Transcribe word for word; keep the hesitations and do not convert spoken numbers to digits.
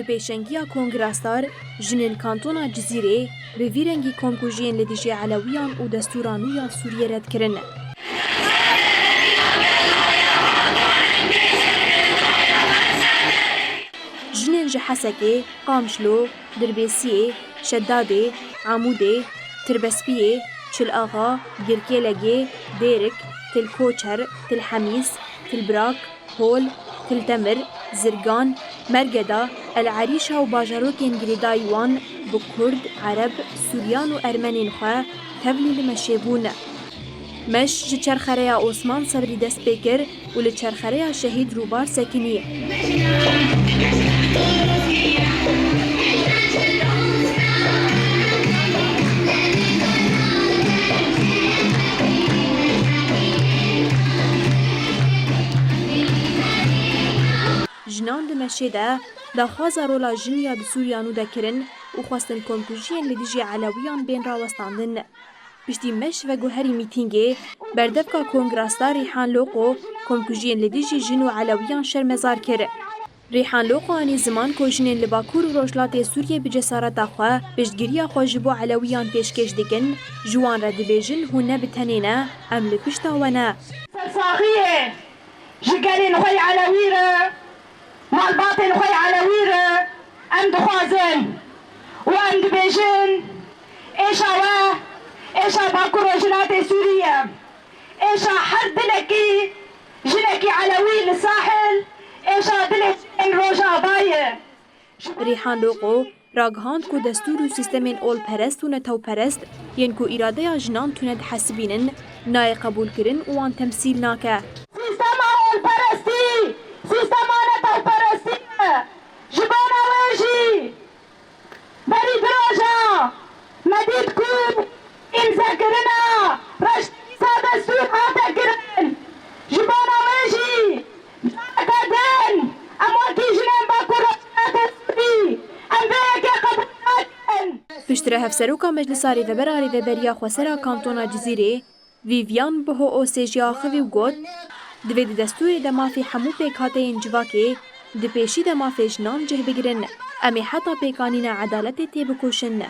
Pêşengiya Kongra Star, jinên Kantona Cizîrê bi vî rengî komkujiyên li dijî Elewiyan û destûra nû ya Sûriyê red kirin. Jinên ji Hesekê, Qamişlo, Dirbêsiyê, Şedadê, Amûdê, Tirbespiyê, Çil Axa, Girkêlegê, Dêrik, Til Koçer, Til Hemîs, Til Birak, Hol, Til Temir, Zirgan, Mergeda, El Erîşa û bajarokên girêdayî wan bi Kurd, Ereb, Suryan û Ermenên xwe tevlî li meşê bûn. Meş ji Çerxereya Osman Sebrî dest pê kir û li Çerxereya Şehîd Rûbar sekinî. Jinan di meşê de daxwaza rola jin ya di Sûriya nû de kirin û xwestin komkujiyên li dijî Elewiyan bên rawestandin. Piştî meş veguherî mîtîngê, berdevka Kongra Star Rîhan Loqo komkujiyên li dijî jin û Elewiyan şermezar kir. Rîhan Loqo anî ziman ku jinên li Bakur û Rojhilatê Sûriyê bi cesareta xwe piştgiriya xwe ji bo Elewiyan pêşkêş dikin, ji wan re dibêjin hûn ne bi tenê ne, em li pişta we ne. Sersaxiyê ji gelên xwe yê Elewî re, malbatên xwe yê Elewî re em dixwazin û em dibêjin, êşa we, êşa Bakur Rojhilatê Sûriyê ye. Êşa her dilekî, jinekî Elewî li Sahil, êşa dilê jinên Rojava ye. Rîhan Loqo ragihand ku destûr û sîstemên olperest û netewperest yên ku îradeya jinan tune dihesibînin, nayê qebûlkirin û wan temsîl nake. Sîstema olperestî, sîstema netewperestî ye. Ji bona wê jî berî du roja me dît ku îmzekirina reşnivîsa destûr hate kirin. Ji bona wê jî careke din em wekî jinên Bakur Rojhilatê Sûrî em vê yekê qebûl nakin. Piştre Hevseroka Meclisa Rêveber a Rêveberiya Xwesera Kantona Cizîrê, Vivian Boho Osê jî axivî û got, divê di destûrê de mafê hemû pêkhateyên civakê di pêşî de mafê jinan cih bigirin. Em ê heta pêkanîna edaletê têbikoşin.